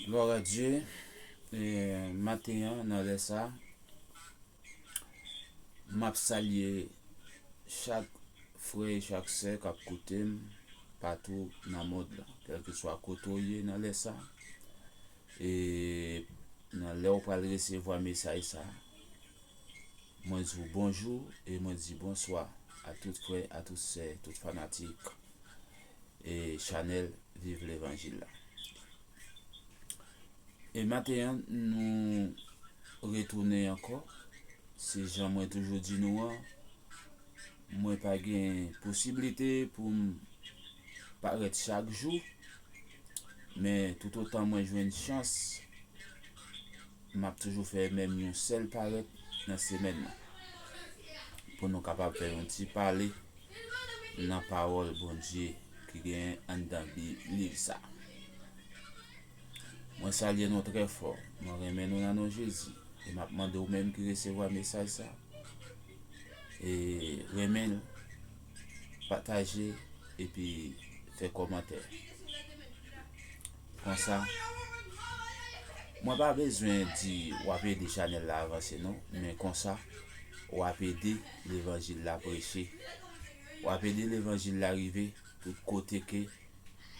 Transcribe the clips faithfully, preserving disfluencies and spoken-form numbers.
Glwa a Dye. E, maten an, nan lè sa, m ap salye chak frè e chak sè k ap koute m patou nan mond lan, kèlkeswa kote w ye nan lè sa. E nan lè w pral resevwa mesaj sa, mwen di w bonjou e mwen di bonswa a tout frè, a tout sè, tout fanatik e chanèl Viv Levanjil la. E maten an, nou retounen ankò. Se jan mwen toujou di nou an, mwen pa gen posiblite pou m parèt chak jou, men toutotan mwen jwenn chans, m ap toujou fè menm yon sèl parèt nan semèn nan, pou nou kapab fè yon ti pale nan pawòl Bondye ki gen anndan Bib, liv sa. Mwen salye nou trè fò. Mwen renmen nou nan non Jezi. E m ap mande w menm ki resevwa mesaj sa, e renmen l, pataje, epi fè kòmantè. Konsa, mwen pa bezwen di w ap ede chanèl la avanse non, men konsa, w ap ede levanjil la preche. W ap ede levanjil la rive tout kote ke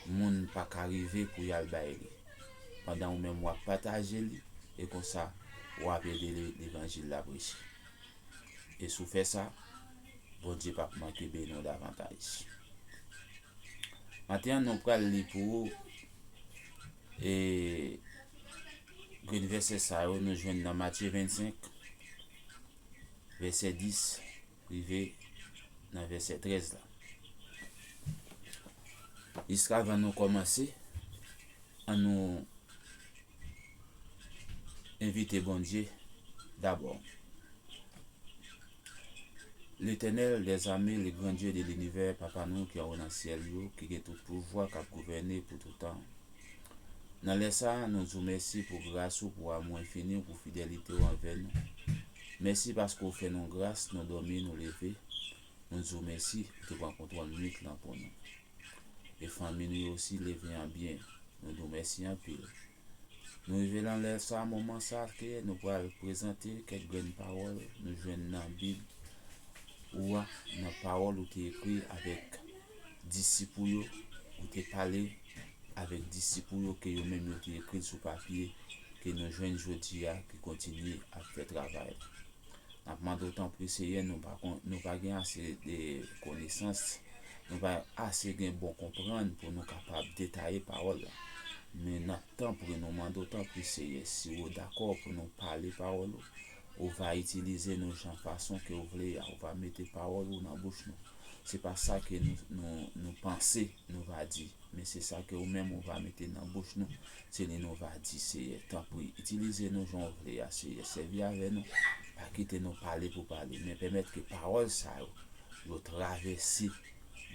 moun pa ka rive pou y al bay li. Pandan ou menm w ap pataje li, e konsa, w ap ede le-, levanjil la preche. E si w fè sa, Bondye p ap manke beni w davantaj. Maten an, nou pral li pou ou, e grenn vèsè sa yo, nou jwenn nan Matye vennsenk, vèsè dis, rive nan vèsè trèz la. Jiskavan nou kòmanse, ann nou envite Bondye dabò. Letènèl dèzame, le gran Dye de linivè, Papa nou ki anwo nan syèl yo, ki gen tout pouvwa, k ap gouvène pou tout tan. Nan lè sa a, nou di w mèsi pou gras ou, pou amou enfini ou, pou fidelite w anvè nou. Mèsi paske w fè nou gras, nou dòmi, nou leve. Nou di w mèsi, ou te pran kontwòl nwit lan pou nou. E fanmi nou yo osi leve an byen. Nou di w mèsi anpil. Nou rive nan lè sa, moman sa ke nou pral prezante kèk grenn pawòl nou jwenn nan Bib ou a, nan pawòl ou te ekri avèk disip ou yo, ou te pale avèk disip ou yo, ke yo menm yo te ekri l sou papye, ke nou jwenn jodi a, ki kontinye ap fè travay la. N ap mande w tanpri, Seyè, nou pa kon-, nou pa gen ase de konesans, nou pa ase gen bon konprann pou nou kapab detaye pawòl la. Men n ap tanpri, nou mande w tanpri, Seyè, si w dakò pou nou pale pawòl ou, ou va itilize nou jan fason ke w vle a, ou va mete pawòl ou nan bouch nou. Se pa sa ke nou, nou, nou panse nou va di, men se sa ke ou menm ou va mete nan bouch nou, se li nou va di, Seyè. Tanpri, itilize nou jan w vle a, Seyè. Sèvi avè nou, pa kite nou pale pou pale, men pèmèt ke pawòl sa yo, yo travèse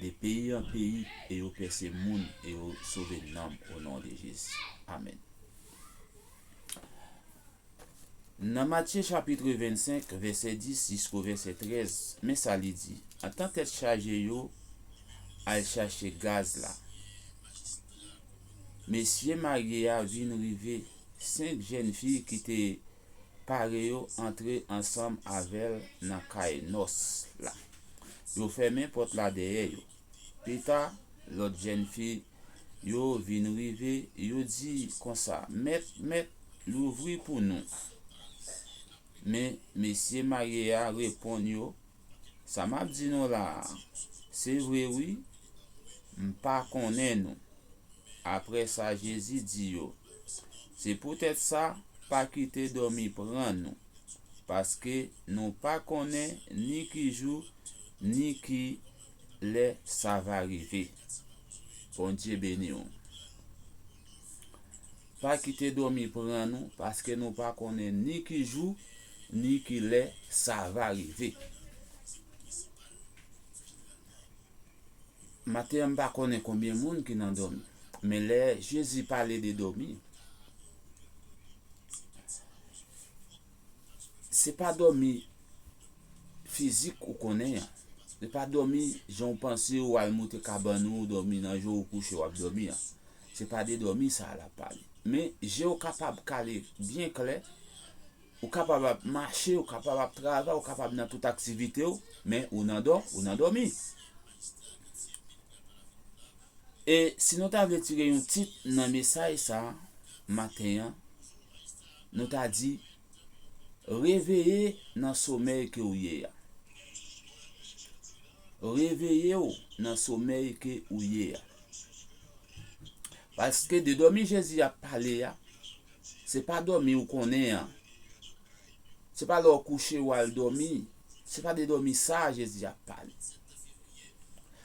de peyi an peyi e yo pèse moun e yo sove nanm, o non de Jezi. Amèn. Nan Matye chapit vennsenk, vèsè dis jisko vèsè trèz, men sa li di: Antan tèt chaje yo al chache gaz la, mesye marye a vin rive, senk jèn fi ki te pare yo antre ansanm avè l nan kay nòs la. Yo fèmen pòt la dèyè yo. Pita, lòt jèn fi yo vin rive, yo di konsa: Mèt, mèt, louvri pou nou. Men mesye marye a reponn yo: Sa m ap di nou la a, se vre wi, m pa konnen nou. Apre sa, Jezi di yo: Se poutèt sa, pa kite dòmi pran nou, paske nou pa konnen ni ki jou, ni ki lè sa va rive. Bondye beni w. Pa kite dòmi pran nou, paske nou pa konnen ni ki jou, ni ki lè sa va rive. Maten an, m pa konnen konbyen moun ki nan dòmi. Men lè Jezi pale de dòmi, se pa dòmi fizik ou konnen an. Se pa dòmi jan w panse ou al moute kabann ou, ou dòmi nan je w, ou kouche, w ap dòmi an. Se pa de dòmi sa a l ap pale. Men je w kapab kale byen klè, ou kapab ap mache, ou kapab ap travay, ou kapab nan tout aktivite w, men ou nan dò, ou nan dòmi. E si nou ta vle tire yon tit nan mesaj sa a, maten an, nou ta di, reveye nan somèy ke w ye a. Reveye w nan somèy ke ou ye a. Paske de dòmi Jezi ap pale a, se pa dòmi ou konnen an. Se pa lè w kouche w al dòmi. Se pa de dòmi sa a Jezi ap pale.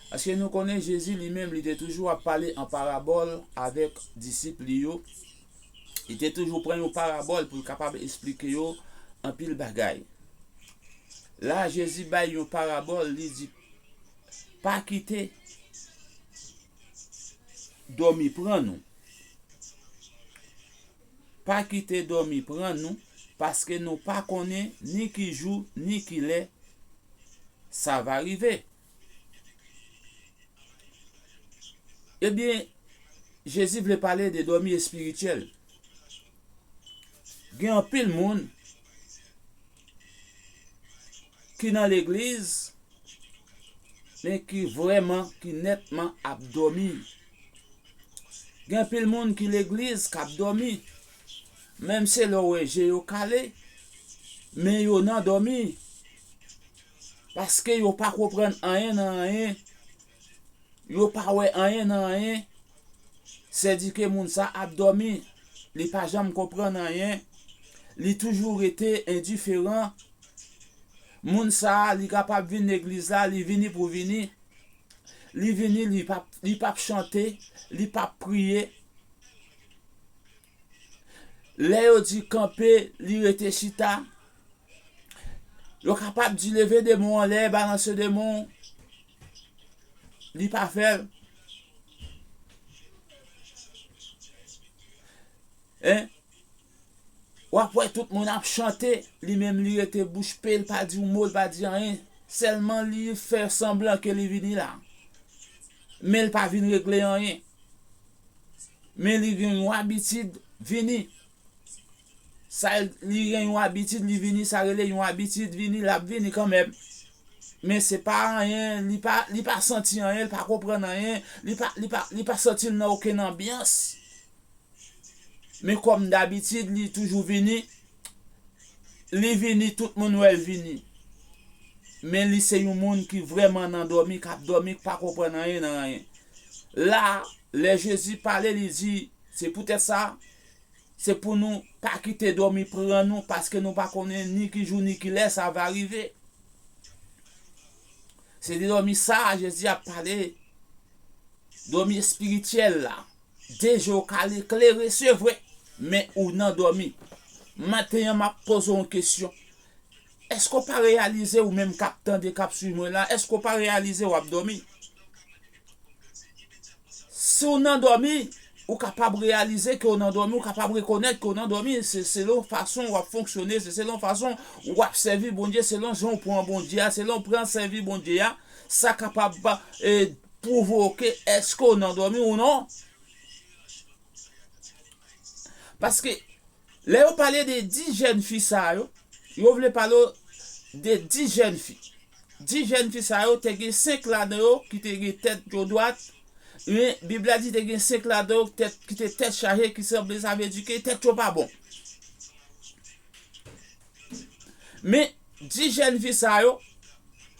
Paske nou konnen Jezi li menm, li te toujou ap pale an parabòl avèk disip li yo. Li te toujou pran yon parabòl pou l kapab esplike yo anpil bagay. La, Jezi bay yon parabòl, li di, pa kite dòmi pran nou. Pa kite dòmi pran nou, paske nou pa konnen ni ki jou, ni ki lè sa va rive. Ebyen, Jezi vle pale de dòmi espirityèl. Gen anpil moun ki nan legliz, men ki vrèman, ki nètman ap dòmi. Gen anpil moun ki legliz k ap dòmi. Menm se lè w wè je yo kale, men yo nan dòmi. Paske yo pa konprann anyen nan anyen. Yo pa wè anyen nan anyen. Sèdike moun sa ap dòmi. Li pa janm konprann anyen. Li toujou rete endiferan. Moun sa a, li kapab vin legliz la, li vini pou vini. Li vini, li p ap, li p ap chante, li p ap priye. Lè yo di kanpe, li rete chita. Yo kapab di leve de men w anlè, balanse de men w. Li pa fè l. Hein? W ap wè tout moun ap chante, li menm li rete bouch pe, l pa di yon mo, l pa di anyen. Sèlman li fè sanblan ke li vini la. Men l pa vin regle anyen. Men li gen yon abitid vini. Sa li gen yon abitid, li vini, sa rele yon abitid vini, l ap vini kanmenm. Men se pa anyen, li pa, li pa santi anyen, li pa konprann anyen, li pa, li pa, li pa santi l nan okenn anbyans. Men kòm dabitid, li toujou vini. Li vini, tout moun wè l vini. Men li se yon moun ki vrèman nan dòmi, k ap dòmi, k pa konprann anyen nan anyen. La, lè Jezi pale, li di, se poutèt sa, se pou nou pa kite dòmi pran nou, paske nou pa konnen ni ki jou ni ki lè sa va rive. Se de dòmi sa a Jezi ap pale. Dòmi espirityèl la. De je w kale klere, se vre, men ou nan dòmi. Maten an, m ap poze w yon kesyon. Èske w pa reyalize, ou menm k ap tande, k ap swiv mwen la, èske w pa reyalize w ap dòmi? Si w nan dòmi, ou kapab reyalize ke w nan dòmi, ou kapab rekonèt ke w nan dòmi. Se selon fason w ap fonksyone, se selon fason w ap sèvi Bondye, selon jan w pran Bondye a, selon w pran sèvi Bondye a, sa kapab, e, pwovoke èske w nan dòmi ou non. Paske lè yo pale de dis jèn fi sa yo, yo vle pale w de dis jèn fi. Dis jèn fi sa yo, te gen senk ladan yo ki te gen tèt yo dwat, men Bib la di te gen senk ladan yo tèt, ki te tèt chaje, ki sanble, sa vle di ke tèt yo pa bon. Men dis jèn fi sa yo,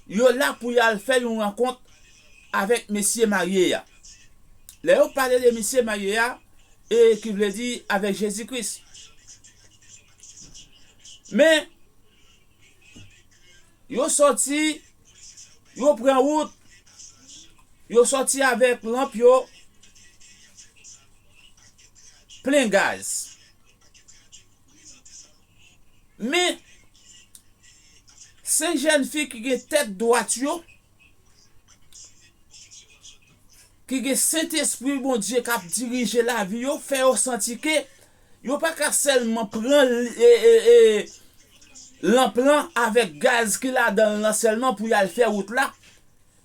yo la pou y al fè yon rankont avèk mesye marye a. Lè yo pale de mesye marye a, e ki vle di avèk Jezi Kris. Men, yo sòti, yo pran wout, yo sòti avèk lanp yo plen gaz. Men, se jèn fi ki gen tèt dwat yo, ki gen Sentespri Bondye k ap dirije lavi yo, fè yo santi ke yo pa ka sèlman pran, e, e, e, lanp lan avèk gaz ki ladan l lan sèlman pou y al fè wout la,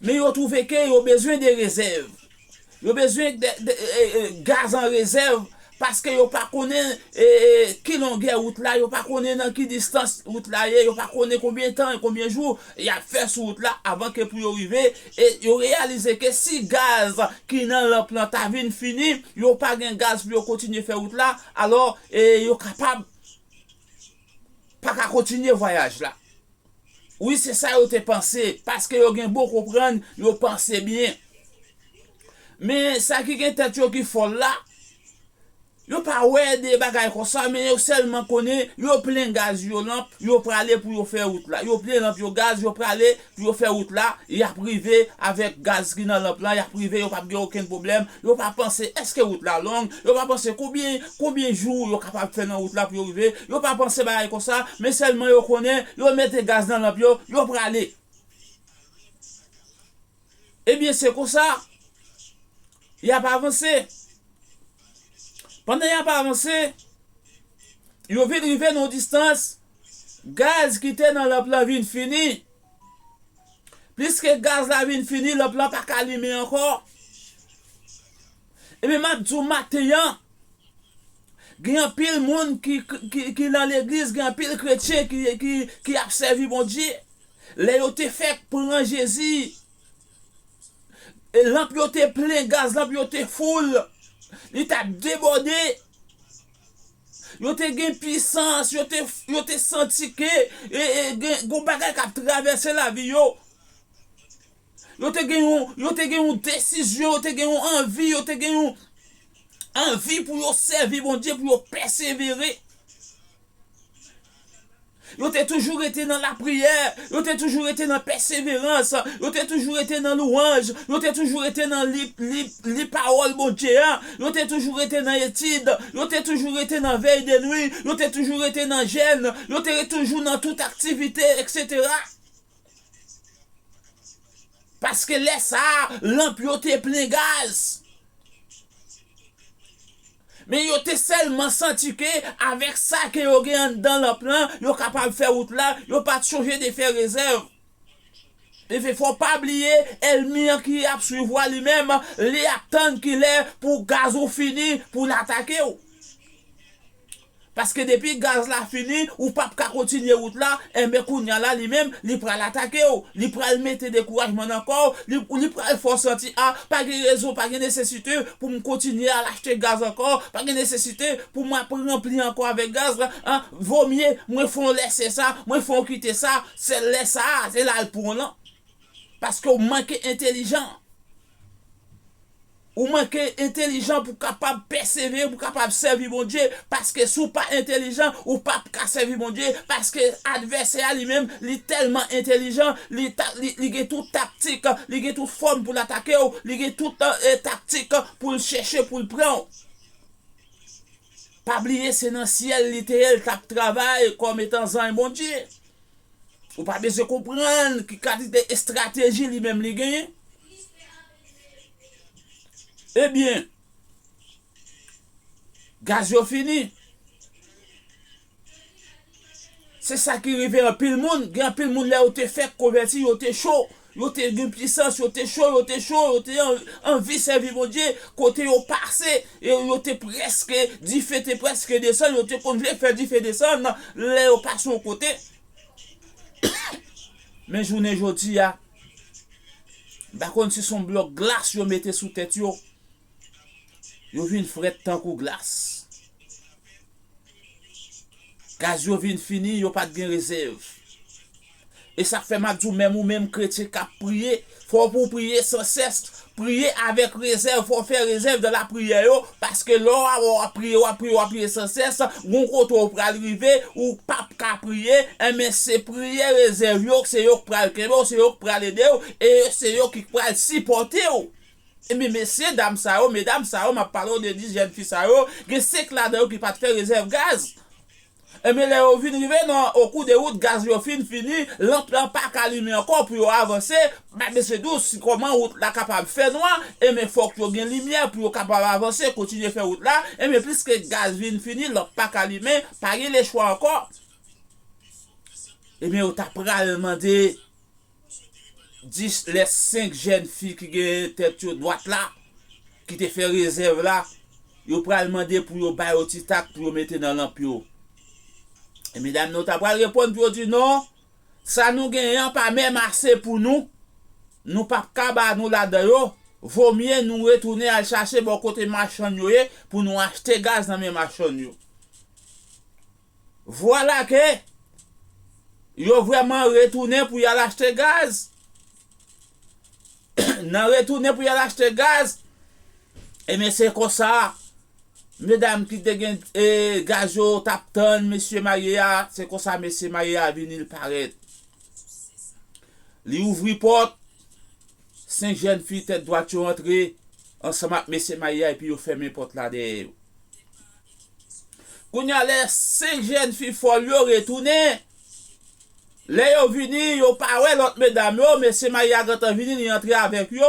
men yo twouve ke yo bezwen de rezèv. Yo bezwen de, de, e, e, gaz an rezèv, paske yo pa konnen, e, e, ki longè wout la, yo pa konnen nan ki distans wout la ye, yo pa konnen konbyen tan e konbyen jou y ap fè sou wout la avan ke pou yo rive, e yo reyalize ke si gaz ki nan lanp lan ta vin fini, yo pa gen gaz pou yo kontinye fè wout la, alò, e, yo kapab pa ka kontinye vwayaj la. Wi, se sa yo te panse, paske yo gen bon konprann, yo panse byen. Men sa ki gen tèt yo ki fòl la, yo pa wè de bagay konsa, men yo sèlman konnen yo plen gaz yo lanp, yo prale pou yo fè wout la. Yo plen lanp yo gaz, yo prale pou yo fè wout la, y ap rive avèk gaz ki nan lanp lan, y ap rive, yo p ap gen okenn pwoblèm. Yo pa panse èske wout la long, yo pa panse konbyen, konbyen jou yo kapab fè nan wout la pou yo rive, yo pa panse bagay konsa, men sèlman yo konnen yo mete gaz nan lanp yo, yo prale. Ebyen, se konsa, y ap avanse. Pandan y ap avanse, yo vin rive nan yon distans, gaz ki te nan lanp lan vin fini. Pliske gaz la vin fini, lanp lan pa ka limen ankò. Ebyen, m ap di w maten an, gen anpil moun ki, ki, ki nan legliz, gen anpil kretyen ki, ki, ki ap sèvi Bondye. Lè yo te fèk pran Jezi, e lanp yo te plen, gaz lanp yo te full, li t ap debòde. Yo te gen pisans, yo te, yo te santi ke, e, e, gen, gen bagay k ap travèse lavi yo. Yo te gen yon, yo te gen yon desizyon, yo te gen yon anvi, yo te gen yon anvi pou yo sèvi Bondye, pou yo pèsevere. Yo te toujou rete nan lapriyè, yo te toujou rete nan pèseverans, yo te toujou rete nan lwanj, yo te toujou rete nan li, li, li pawòl Bondye a, yo te toujou rete nan etid, yo te toujou rete nan vèy de nwi, yo te toujou rete nan jèn, yo te toujou nan tout aktivite, etsetera. Paske lè sa a, lanp yo te plen gaz. Men yo te sèlman santi ke avèk sa ke yo gen anndan lanp lan, yo kapab fè wout la, yo pa t sonje de fè rezèv. Epi fò w pa bliye, ènmi an ki ap swiv ou a li menm, li ap tann kilè pou gaz ou fini pou l atake w. Paske depi gaz la fini, ou p ap ka kontinye wout la, enben kounye a la li menm, li pral atake w, li pral mete dekourajman nan kò w, li, li pral fè w santi, a, pa gen rezon, pa gen nesesite pou m kontinye al achte gaz ankò, pa gen nesesite pou m ap ranpli ankò avèk gaz la, an, vomye mwen fè w lèse sa, mwen fè w kite sa, se lè sa a, se la l pran w lan. Paske w manke entelijan. Ou manke entelijan pou kapab pèsevere, pou kapab sèvi Bondye. Paske si w pa entelijan, ou p ap ka sèvi Bondye. Paske advèsè a li menm, li tèlman entelijan, li, ta, li, li gen tout taktik, li gen tout fòm pou l atake w, li gen tout, e, taktik pou l chèche pou l pran w. Pa bliye, se nan syèl li te ye, l t ap travay kòm etan zanj Bondye. Ou pa bezwen konprann ki kalite estrateji li menm li genyen. Ebyen, gaz yo fini. Se sa ki rive anpil moun. Gen anpil moun, lè yo te fèk konvèti, yo te cho. Yo te gen pisans, yo te cho, yo te cho, yo te an, anvi sèvi Bondye. Kote yo pase, yo, yo te prèske, dife te prèske desann, yo te konn vle fè dife desann lè yo pase yon kote. Men jounen jodi a, m pa konn si se yon blòk glas yo mete sou tèt yo. Yo vin frèt tankou glas. Gaz yo vin fini, yo pa t gen rezèv. E sa k fè m ap di w, menm ou menm kretyen k ap priye, fò w pou w priye sansès, priye avèk rezèv, fò w fè rezèv nan lapriyè yo, paske lè w ap, w ap priye, w ap priye, w ap priye sansès, gon kote w pral rive, ou p ap ka priye, enben se priyè rezèv yo, se yo k pral kenbe w, se yo k pral ede w, e se yo ki pral sipòte w. Ebyen, mesye dam sa yo, medam sa yo, m ap pale w de dis jèn fi sa yo, gen senk ladan yo ki pa t fè rezèv gaz. Ebyen, lè yo vin rive nan, o kou de wout, gaz yo fin fini, lanp lan pa ka limen ankò pou yo avanse, ba mesye di w si kòman wout la kapab fè nwa, ebyen, fòk yo gen limyè pou yo kapab avanse, kontinye fè wout la, ebyen, pliske gaz vin fini, lanp pa ka limen, pa gen lechwa ankò. Ebyen, yo ta pral mande dis, lè senk jèn fi ki gen tèt yo dwat la, ki te fè rezèv la, yo pral mande pou yo ba yo ti tak pou yo mete nan lanp yo. E medam yo ta pral reponn pou yo di non, sa nou genyen an pa menm ase pou nou, nou p ap ka ba nou ladan yo, vomye nou retounen al chache bò kote machann yo ye pou nou achte gaz nan men machann yo. Vwala ke yo vrèman retounen pou y al achte gaz. Nan retounen pou y al achte gaz, ebyen se konsa, medam ki te gen e, gaz yo t ap tann mesye marye a, se konsa mesye marye a vini l parèt. Li ouvri pòt, senk jèn fi tèt dwat yo antre ansanm ak mesye marye a epi yo fèmen pòt la dèyè yo. Kounye a, lè senk jèn fi fòl yo retounen, lè yo vini, yo pa wè lòt medam yo, mesye marye a gentan vini, li antre avèk yo.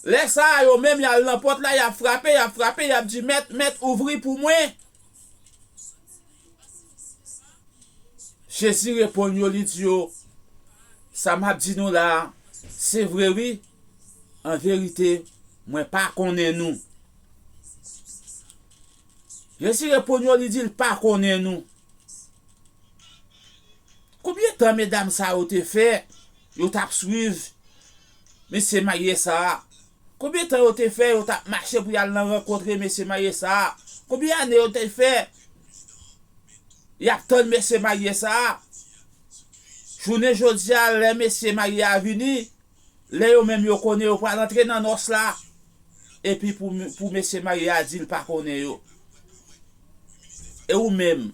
Lè sa a, yo menm, y al nan pòt la, y ap frape, y ap frape, y ap di, mèt, mèt, ouvri pou mwen. Jezi reponn yo, li di yo, sa m ap di nou la a, se vre wi, an verite, mwen pa konnen nou. Jezi reponn yo, li di l pa konnen nou. Konbyen tan medam sa yo te fè, yo t ap swiv mesye marye sa a? Konbyen tan yo te fè, yo t ap mache pou y al nan rankontre mesye marye sa a? Konbyen ane yo te fè, y ap tann mesye marye sa a? Jounen jodi a, lè mesye marye a vini, lè yo menm yo konnen yo pral antre nan nòs la, epi pou, pou mesye marye a di l pa konnen yo. E ou menm,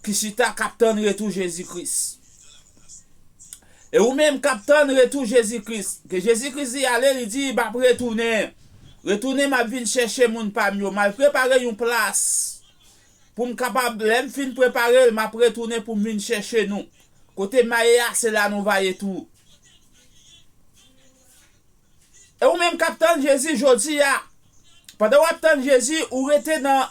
ki chita k ap tann retou Jezi Kris. E ou menm k ap tann retou Jezi Kris, ke Jezi Kris di ale, li di, m ap retounen. Retounen, m ap vin chèche moun pa m yo. M al prepare yon plas pou m kapab, lè m fin prepare l, m ap retounen pou m vin chèche nou. Kote m a ye a, se la nou va ye tou. E ou menm k ap tann Jezi jodi a, pandan w ap tann Jezi, ou rete nan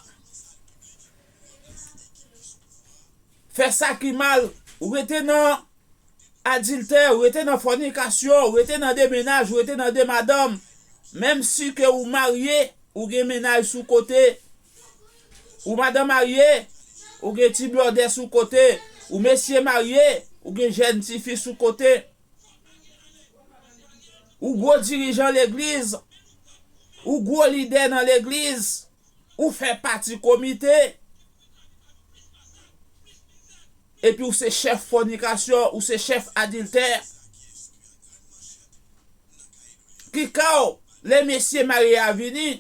fè sa ki mal, ou rete nan adiltè, ou rete nan fònikasyon, ou rete nan de mennaj, ou rete nan de madanm, menm si ke ou marye, ou gen mennaj sou kote, ou madanm marye, ou gen ti blòdè sou kote, ou mesye marye, ou gen jèn tifi sou kote. Ou gwo dirijan legliz, ou gwo lidè nan legliz, ou fè pati komite, epi ou se chèf fònikasyon, ou se chèf adiltè. Ki ka w, lè mesye marye a vini,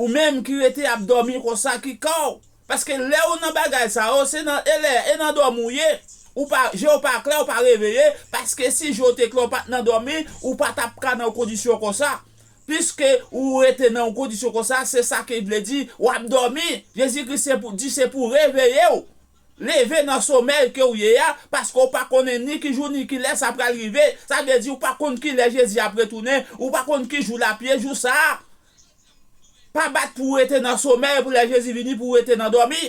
ou menm ki rete ap dòmi konsa, ki ka w? Paske lè ou nan bagay sa yo, se nan, e lè, e nan dòmi w ye. Ou pa, je w pa klè, ou pa reveye, paske si je w te klè, ou pa t nan dòmi, ou pa t ap ka nan yon kondisyon konsa. Piske ou rete nan yon kondisyon konsa, se sa ki vle di, w ap dòmi. Jezi Kris se pou, di se pou reveye w. Leve nan somèy ke w ye a, paske w pa konnen ni ki jou ni ki lè sa pral rive. Sa vle di ou pa konn ki lè Jezi ap retounen, ou pa konn ki jou l ap ye, jou sa a. Pa bat pou w rete nan somèy, pou lè Jezi vini, pou w rete nan dòmi.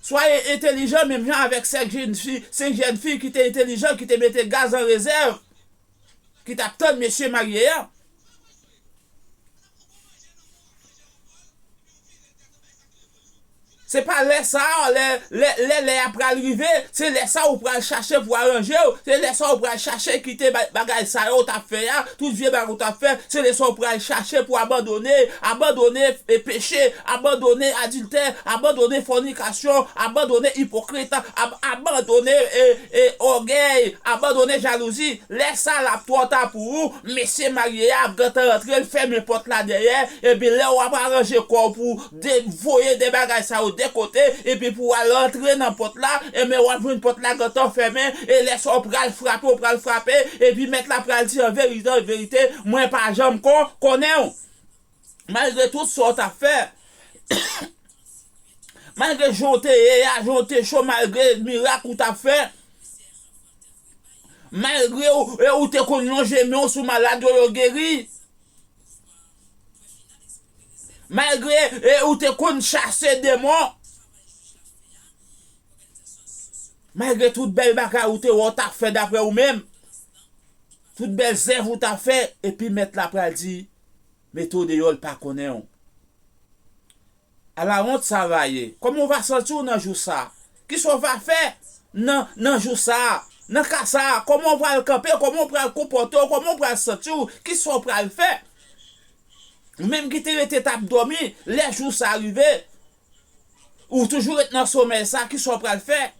Swaye entelijan, menm jan avèk senk jèn fi, senk jèn fi ki te entelijan, ki te mete gaz an rezèv, ki t ap tann mesye marye a. Se pa lè sa a, lè, lè, lè, lè a pral rive, se lè sa a ou pral chache pou aranje w, se lè sa a ou pral chache kite ba-, bagay sa yo w t ap fè a, tout vye bagay ou t ap fè, se lè sa a ou pral chache pou abandone, abandone, e, peche, abandone adiltè, abandone fònikasyon, abandone ipokrit, ab-, abandone, e, e, ògèy, abandone jalouzi. Lè sa a, l ap twò ta pou ou. Mesye marye a ap gentan rantre, l fèmen pòt la dèyè. Epi lè w ap aranje kò w pou de, voye de bagay sa yo de kote, epi pou w al rantre nan pòt la, enben w ap jwenn pòt la gentan fèmen. E lè sa w pral frape, w pral frape, epi mèt la pral di an verite, an verite, mwen pa janm kon, konnen w. Malgre tout sa w t ap fè, malgre jan w te ye a, jan w te cho, malgre mirak ou t ap fè, malgre ou, e ou te konn lonje men w sou malad yo, yo geri, malgre e ou te konn chase demon, malgre tout bèl bagay ou te wè w t ap fè daprè ou menm, tout bèl zèv ou t ap fè, epi Mèt la pral di, mete w deyò, l pa konnen w. Alawont sa va ye. Kòman w va santi w nan jou sa a? Kisa w va fè nan, nan jou sa a? Nan ka sa a, kòman w pral kanpe? Kòman w pral konpòte w? Kòman w pral santi w? Kisa w pral fè? Ou menm ki te rete t ap dòmi, lè jou sa a rive, ou toujou ret nan somèy sa a, kisa w pral fè?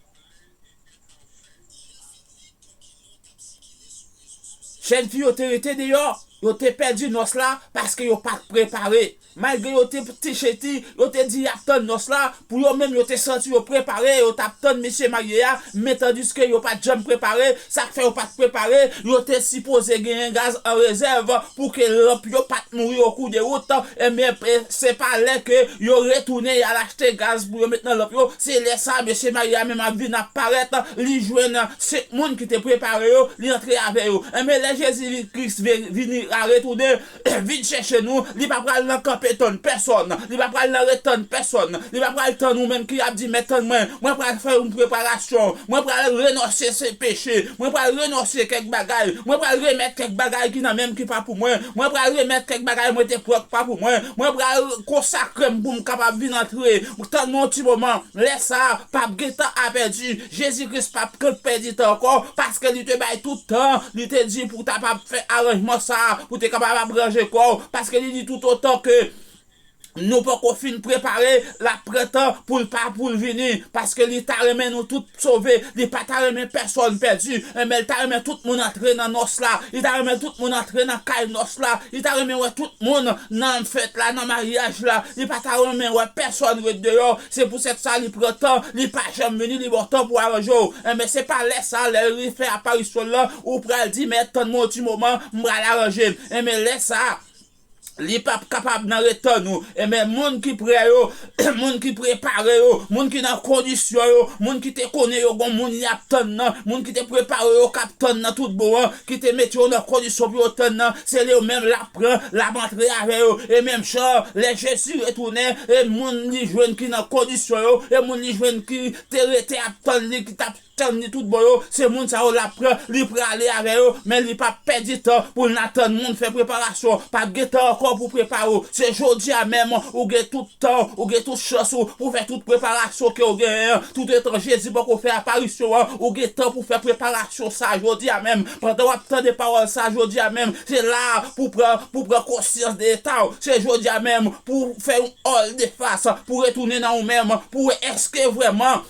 Jèn fi yo te rete deyò, yo te pèdi nòs la paske yo pa t prepare. Malgre yo te ti cheti, yo te di y ap tann nòs la, pou yo menm yo te santi yo prepare, yo t ap tann mesye marye a, men tandiske yo pa t janm prepare, sa k fè yo pa t prepare, yo te sipoze genyen gaz an rezèv pou ke lanp yo pa t mouri o kou de wout, enben, pe-, se pa lè ke yo retounen y al achte gaz pou yo met nan lanp yo, se lè sa a, mesye marye a menm ap vin ap parèt, li jwenn senk moun ki te prepare yo, li antre avè yo. Enben, lè Jezi Kris ve-, vini a retounen, vin chèche nou, li pa pral nan kanpe tann pèsòn, li pa pral nan ret tann pèsòn, li pa pral tann ou menm ki ap di, men tann mwen, mwen pral fè yon preparasyon, mwen pral renonse se peche, mwen pral renonse kèk bagay, mwen pral remèt kèk bagay ki nan men m ki pa pou mwen, mwen pral remèt kèk bagay mwen te pran ki pa pou mwen, mwen pral konsakre m pou m kapab vin antre, tann mwen yon ti moman, lè sa a, p ap gen tan a pèdi, Jezi Kris p ap pèdi tan ankò, paske li te bay tout tan, li te di pou ta p ap fè aranjman sa a, pou te kapab ap ranje kò w, paske li di toutotan ke nou poko fin prepare, l ap pran tan pou l pa, pou l vini, paske li ta renmen nou tout sove, li pa ta renmen pèsòn pèdi, enben l ta renmen tout moun antre nan nòs la, li ta renmen tout moun antre nan kay nòs la, li ta renmen wè tout moun nan fèt la, nan maryaj la, li pa ta renmen wè pèsòn ret deyò, se pou sèt sa li pran tan, li pa janm vini, li ba w tan pou aranje w, enben se pa lè sa, lè li fè aparisyon l lan, ou pral di, men tann mwen yon ti moman, m pral aranje m, enben lè sa, li p ap kapab nan ret tann ou. Enben, moun ki prè yo, moun ki prepare yo, moun ki nan kondisyon yo, moun ki te konnen yo gon moun y ap tann nan, moun ki te prepare yo k ap tann nan tout bon an, ki te mete yo nan kondisyon pou yo tann nan, se li yo menm l ap pran, l ap antre avè yo. E menm jan, lè Jezi retounen, e moun li jwenn ki nan kondisyon yo, e moun li jwenn ki te rete ap tann li, ki t ap tann li tout bon yo, se moun sa yo l ap pran, li prale avè yo, men li p ap pèdi tan pou l nan tann moun fè preparasyon, p ap gen tan ankò pou prepare w. Se jodi a menm ou gen tout tan, ou gen tout chans ou pou fè tout preparasyon ke w genyen an. Toutotan Jezi poko fè aparisyon an, ou gen tan pou fè preparasyon sa a jodi a menm. Pandan w ap tande pawòl sa a jodi a menm, se la pou pran, pou pran konsyans de eta w. Se jodi a menm pou fè yon òl de fas, pou retounen nan ou menm, pou wè èske vrèman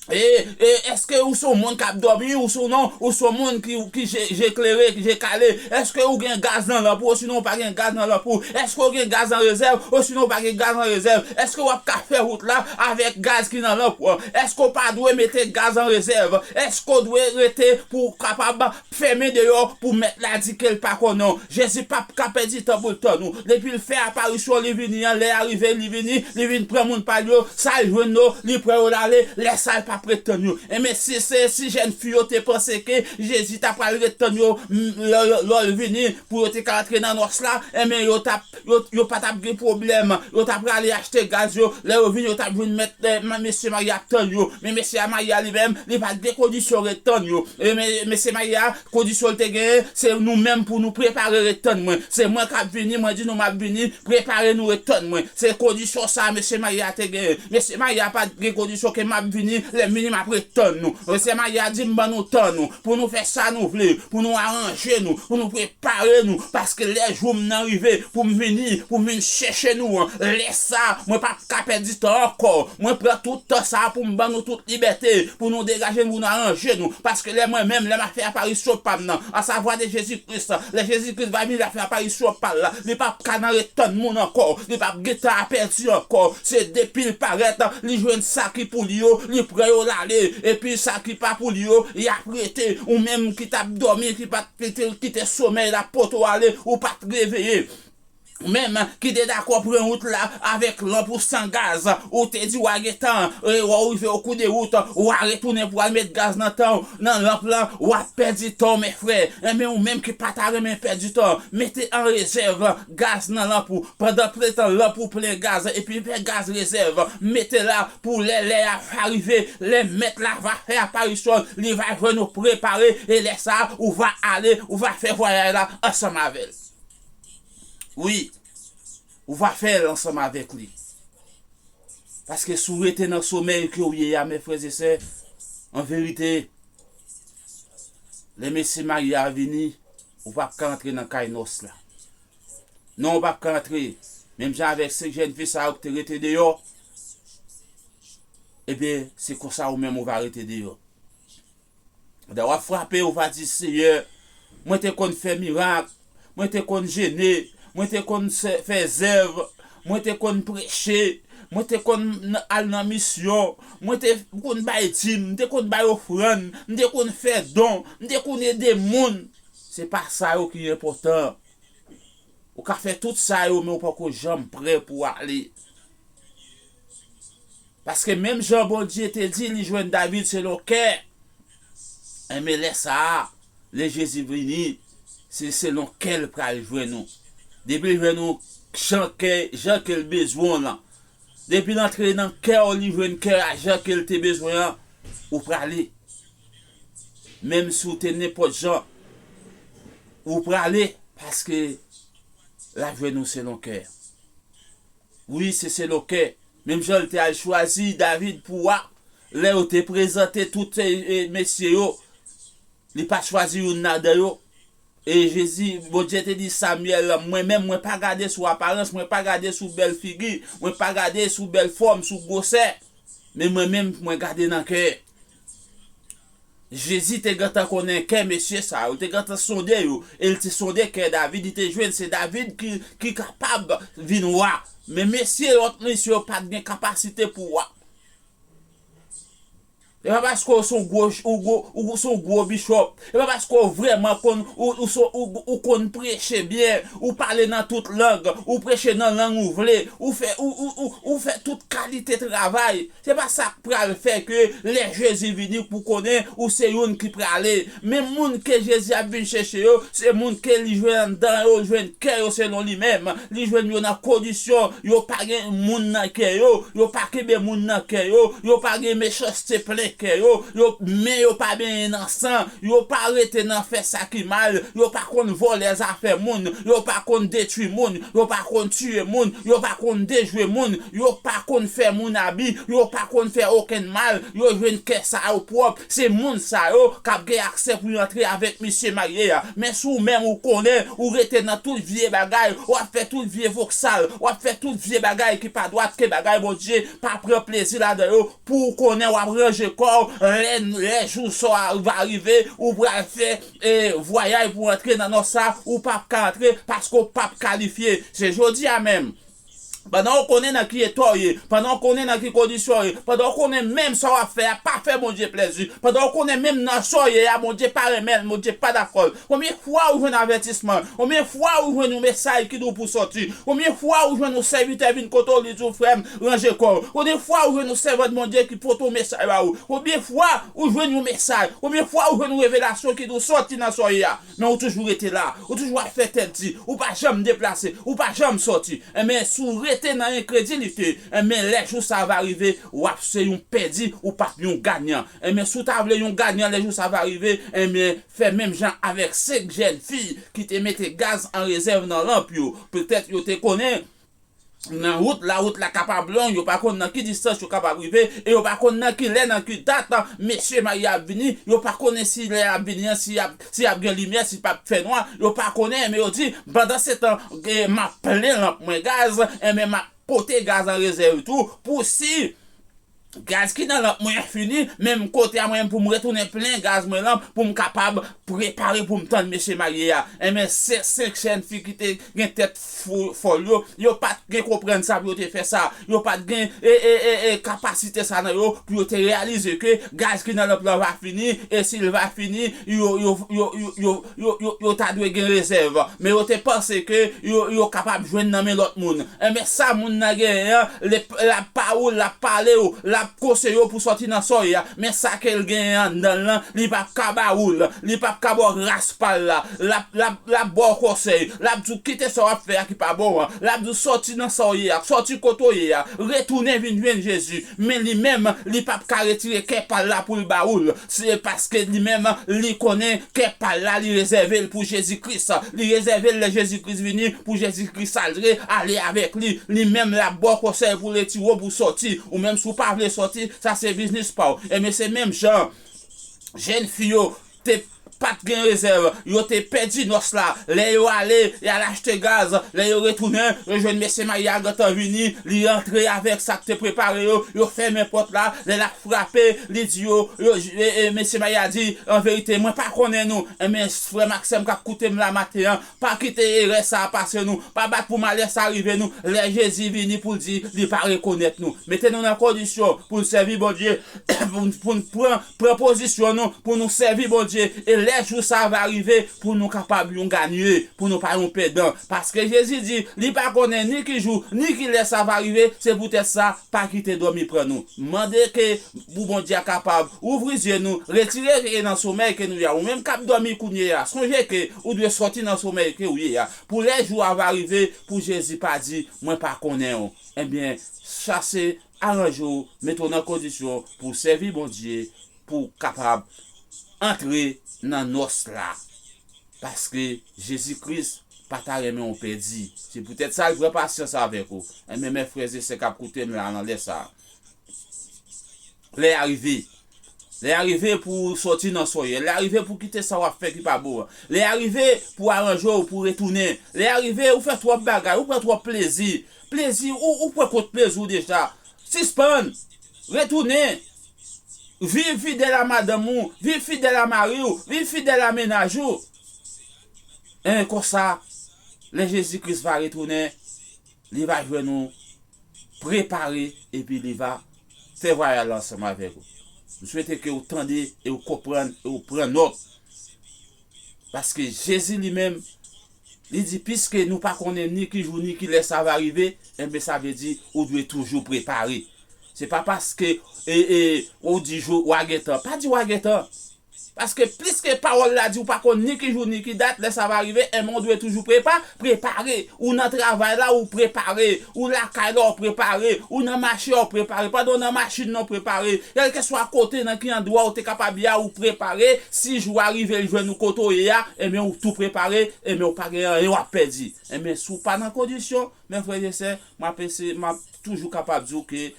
E, e èske ou se yon moun k ap dòmi, ou se non, ou se yon moun ki, ki je, je klere, je kale? Èske ou gen gaz nan lanp ou, osinon ou pa gen gaz nan lanp ou? Èske ou gen gaz an rezèv, osinon ou pa gen gaz an rezèv? Èske w ap ka fè wout la avèk gaz ki nan lanp ou an? Èske ou pa dwe mete gaz an rezèv? Èske ou dwe rete pou w kapab fèmen deyò pou mèt la di ke l pa konnen w? Jezi p ap ka pèdi tan pou l tann ou. Depi l fè aparisyon li vini an, lè a rive, li vini, li vin pran moun pa l yo, sa l jwenn yo, li pran yo l ale, lè sa l p ap ret tann yo. Enben, si se si jèn fi yo te panse ke Jezi ta pral ret tann yo, m, lè, lè, lè l vini, pou yo te ka antre nan nòs la, enben, yo t ap, yo, yo pa t ap gen pwoblèm, yo t ap prale achte gaz yo, lè yo vini, yo t ap jwenn mèt, eh, mesye marye ap tann yo, men mesye a marye a li menm, li pa t gen kondisyon ret tann yo. E men, mesye marye a, kondisyon l te genyen, se nou menm pou nou prepare ret tann mwen. Se mwen k ap vini, mwen di nou m ap vini, prepare nou ret tann mwen. Se kondisyon sa a mesye marye a te genyen. Mesye marye a pa t gen kondisyon ke m ap vini, lè m vini m ap ret tann nou. Mesye marye a di m ban nou tan nou, pou nou fè sa nou vle, pou nou aranje nou, pou nou prepare nou, paske lè jou m nan rive, pou m vini, pou m vin chèche nou an, lè sa a, mwen p ap ka pèdi tan ankò. Mwen pran tout tan sa a pou m ban nou tout libète, pou nou degaje n, pou nou aranje nou. Paske lè mwen menm, lè m ap fè aparisyon pa m nan, an savwa de Jezi Kris, lè Jezi Kris va vin, l ap fè aparisyon pa l la, li p ap ka nan ret tann moun ankò, li p ap gen tan a pèdi ankò. Se depi l parèt, li jwenn sa ki pou li yo, li pran yo l ale, epi sa ki pa pou li yo, y ap rete. Ou menm ki t ap dòmi, ki pa t, ki te, ki te somèy la pote w ale, ou pa t reveye. menm ki te dakò pran wout la avèk lanp ou san gaz, ou te di w a gen tan, e, w a rive o kou de wout, w a retounen pou al met gaz nan tan w, nan lanp lan, w ap pèdi tan w, men frè. Enben, ou menm ki pa ta renmen pèdi tan, mete an rezèv gaz nan lanp ou, pandan plen tan lanp ou plen gaz, epi fè gaz rezèv, mete la pou lè lè a va rive, lè mèt la va fè aparisyon, li va jwenn ou prepare, e lè sa a, ou va ale, ou va fè vwayaj la ansanm avè l. Wi, ou va fè l ansanm avèk li. Paske si w rete nan somèy ke w ye a, mes frères et sœurs, an verite, lè Mesye marye a vini, ou p ap ka antre nan kay nòs la. Non, ou p ap ka antre. Menm jan avèk senk jèn fi sa yo ki te rete deyò, ebyen, se konsa ou menm ou va rete deyò. Pandan w ap frape, ou va di, Seyè, mwen te konn fè mirak, mwen te konn jene, mwen te konn se- fè zèv, mwen te konn preche, mwen te konn n- al nan misyon, mwen te konn bay dim, m te konn bay ofrann, m te konn fè don, m te konn ede moun. Se pa sa yo ki enpòtan. Ou ka fè tout sa yo, men ou poko janm prè pou w ale. Paske menm jan Bondye te di li jwenn David selon kè, enben lè sa a, lè Jezi vini, se selon kè l pral jwenn ou. Depi l jwenn ou jan kè, jan ke l bezwen w lan. Depi l antre nan kè w, li jwenn kè a jan ke l te bezwen an, ou prale. Menm si w te nenpòt jan, ou prale, paske l ap jwenn ou selon kè. Wi, se selon kè. Menm jan l te al chwazi David pou wa, lè yo te prezante tout, e, e, mesye yo, li pa t chwazi youn ladan yo. E Jezi, Bondye te di Samyèl, mwen menm, mwen pa gade sou aparans, mwen pa gade sou bèl figi, mwen pa gade sou bèl fòm, sou gwosè. Men mwen menm, mwen gade nan kè. Jezi te gentan konnen kè mesye sa yo, li te gentan sonde yo, e li te sonde kè David, li te jwenn se David ki, ki kapab vin wa. Men mesye, lòt mesye yo pa t gen kapasite pou wa. E pa paske w se yon gwo, ou gwo, ou se yon gwo bichòp. E pa paske w vrèman konn, ou, ou, se- ou, ou konn preche byen, ou pale nan tout lang, ou preche nan lang ou vle, ou fè, ou, ou, ou, ou fè tout kalite travay. Se pa sa k pral fè ke lè Jezi vini pou konnen ou se youn ki prale. Men moun ke Jezi ap vin chèche yo, se moun ke li jwenn anndan yo, jwenn kè yo selon li menm. Li jwenn yo nan kondisyon, yo pa gen moun nan kè yo, yo pa kenbe moun nan kè yo, yo pa gen mechanste plen kè yo, yo, men yo pa benyen nan san, yo pa rete nan fè sa ki mal, yo pa konn vòlè zafè moun, yo pa konn detwi moun, yo pa konn tiye moun, yo pa konn dejwe moun, yo pa konn fè moun abi, yo pa konn fè okenn mal, yo jwenn kè sa yo pwòp. Se moun sa yo k ap gen aksè pou yo antre avèk mesye marye a. Men si w menm ou konnen, ou rete nan tout vye bagay, w ap fè tout vye voksal, w ap fè tout vye bagay ki pa dwat, ke bagay Bondye pa pran plezi ladan yo, pou w konnen w ap ranje kò w, lè, lè jou sa a va rive, ou pral fè, e, vwayaj pou antre nan nòs sa, ou p ap ka antre paske w p ap kalifye. Se jodi a menm. Pandan w konnen nan ki eta w ye, pandan w konnen nan ki kondisyon w ye, pandan w konnen menm sa w ap fè a pa fè Bondye plezi, pandan w konnen menm nan sa w ye a, Bondye pa renmen l, Bondye pa dakò l. Konbyen fwa ou jwenn avètisman? Konbyen fwa ou jwenn yon mesaj ki di w pou w sòti? Konbyen fwa ou jwenn yon sèvitè vin kote w, li di w, frè m, ranje kò w? Konbyen fwa ou jwenn yon sèvant Bondye ki pote yon mesaj ba ou? Konbyen fwa ou jwenn yon mesaj? Konbyen fwa ou jwenn yon revelasyon ki di w sòti nan sa w ye a? Men ou toujou rete la. Ou toujou ap fè tèt di. Ou pa janm deplase. Ou pa janm sòti. Enben, si w rete nan enkredilite, enben, lè jou sa va rive, w ap se yon pèdi, ou p ap yon ganyan. Enben, si w ta vle yon ganyan, lè jou sa va rive, enben, fè menm jan avèk senk jèn fi ki te mete gaz an rezèv nan lanp yo. Petèt yo te konnen nan wout la, wout la kapab long, yo pa konn nan ki distans yo kapab rive, e yo pa konn nan ki lè, nan ki dat mesye marye a ap vini, yo pa konnen si lè a ap vini an, si ap, si ap gen limyè, si p ap fè nwa, yo pa konnen, men yo di, pandan se tan, e, m ap plen lanp mwen gaz, enben m ap pote gaz an rezèv tou, pou si Gaz ki nan lanp mwen fini, men m kote a mwen pou m retounen plen gaz mwen lan pou m kapab prepare pou m tann mesye marye a. Enben, se senk jèn fi ki te gen tèt fo- fòl yo, yo pa t gen konprann sa pou yo te fè sa. Yo pa t gen e, e, e, e, kapasite sa nan yo pou yo te reyalize ke gaz ki nan lanp lan va fini, e si l va fini, yo, yo, yo, yo, yo, yo, yo, yo ta dwe gen rezèv. Men yo te panse ke yo, yo kapab jwenn nan men lòt moun. Enben, sa moun nan genyen an, l ap ba ou l, l ap pale w, l ap konseye w pou sòti nan sa w ye a. Men sa ke l genyen anndan l lan, li p ap ka ba ou l, li p ap ka ba w ras pa l la, l ap, l ap, l ap ba w konsèy, l ap di w kite sa w ap fè a ki pa bon an, l ap di w sòti nan sa w ye a, sòti kote w ye a, retounen vin jwenn Jezi. Men li menm, li p ap ka retire kè pa l la pou l ba ou l. Se paske li menm, li konnen kè pa l la, li rezève l pou Jezi Kris. Li rezève l lè Jezi Kris vini, pou Jezi Kris ale, ale avèk li. Li menm l ap ba w konsèy pou retire w pou sòti. Ou menm si w pa vle sòti, sa se biznis pa w. Enben se menm jan jèn fi yo te pa t gen rezèv, yo te pèdi nòs la. Lè yo ale, y al achte gaz. Lè yo retounen, yo jwenn mesye marye a gentan vini, li rantre avèk sa k te prepare yo, yo fèmen pòt la. Lè l ap frape, li di yo, yo, e, e, mesye marye a di, an verite, mwen pa konnen nou. Enben, frè m ak sè m k ap koute m la maten an, pa kite erè sa a pase nou, pa bat pou malè sa a rive nou. Lè Jezi vini pou l di, li pa rekonèt nou. Mete nou nan kondisyon pou n sèvi Bondye, pou n, pou n pran, pran pozisyon nou, pou nou sèvi Bondye. E lè jou sa a va rive, pou nou kapab yon ganye, pou nou pa yon pèdan. Paske Jezi di, li pa konnen ni ki jou, ni ki lè sa va rive, se poutèt sa, pa kite dòmi pran nou. Mande ke pou Bondye a kapab ouvri zye nou, retire veye nan somèy ke nou ye a. Ou menm k ap dòmi kounye a, sonje ke ou dwe sòti nan somèy ke ou ye a. Pou lè jou a va rive, pou Jezi pa di, mwen pa konnen w. Enben, chase, aranje w, mete w nan kondisyon pou w sèvi Bondye, pou w kapab antre nan nòs la. Paske Jezi Kris pa ta renmen w pèdi. Se poutèt sa, l pran pasyans avèk ou. Enben, men frè e sè k ap koute m la nan lè sa a. Lè a rive. Lè a rive pou w sòti nan sa w ye. Lè a rive pou w kite sa w ap fè ki pa bon an. Lè a rive pou w aranje w, pou w retounen. Lè a rive, ou fè twòp bagay, ou pran twòp plezi. Plezi, ou, ou pran kont plezi w deja. Sispann. Retounen. Viv fidèl a madanm ou, viv fidèl a mari w, viv fidèl a mennaj ou. E konsa, lè Jezi Kris va retounen, li va jwenn ou prepare epi li va fè vwayaj la ansanm avèk ou. M swete ke w tande e w konprann e w pran nòt. Paske Jezi li menm, li di, piske nou pa konnen ni ki jou ni ki lè sa va rive, enben sa vle di ou dwe toujou prepare. Se pa paske e, e, ou di jou, w a gentan. Pa di w a gentan. Paske pliske pawòl la di ou pa konn ni ki jou ni ki dat lè sa va rive, enben ou dwe toujou prepa, prepare. Ou nan travay la, ou prepare. Ou lakay la, ou prepare. Ou nan mache a, ou prepare. Pandan w nan machin nan, ou prepare. Kèlkeswa kote nan ki andwa ou te kapab ye a, ou prepare. Si jou a rive, l jwenn ou kote w ye a, enben ou tou prepare, enben ou pa gen anyen w ap pèdi. Enben si w pa nan kondisyon, men frè e sè, m ap eseye, m ap toujou kapab di w ke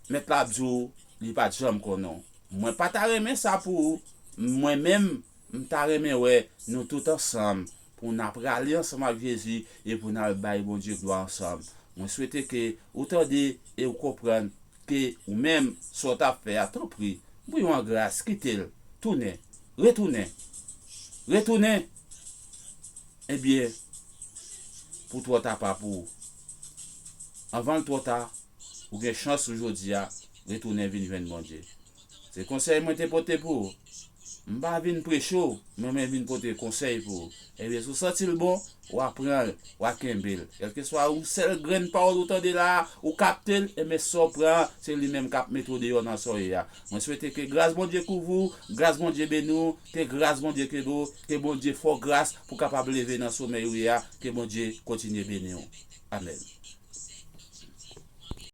Mèt la ap di w, li pa t janm konnen w. Mwen pa ta renmen sa pou ou. Mwen menm, m ta renmen wè nou tout ansanm, pou n ap rale ansanm ak Jezi e pou n al bay Bondye glwa ansanm. Mwen swete ke ou tande e ou konprann ke ou menm, sa w t ap fè a, tanpri, pou yon gras, kite l, tounen, retounen, retounen. Ebyen, pou twò ta pa pou ou. Anvan l twò ta, ou gen chans ou jodi a retounen vin jwenn Bondye. Se konsèy mwen te pote pou ou. M pa vin preche w, men mwen vin pote konsèy pou ou. Ebyen, si w santi l bon, w a pran l, w a kenbe l. Kèlkeswa yon sèl grenn pawòl ou tande la a, ou kapte l, ebyen, sa w pran an, se li menm k ap mete w deyò nan sa w ye a. Mwen swete ke gras Bondye kouvri w, gras Bondye beni w, ke gras Bondye kenbe w, ke Bondye fè w gras pou w kapab leve nan somèy ou ye a, ke Bondye kontinye beni w. Amèn.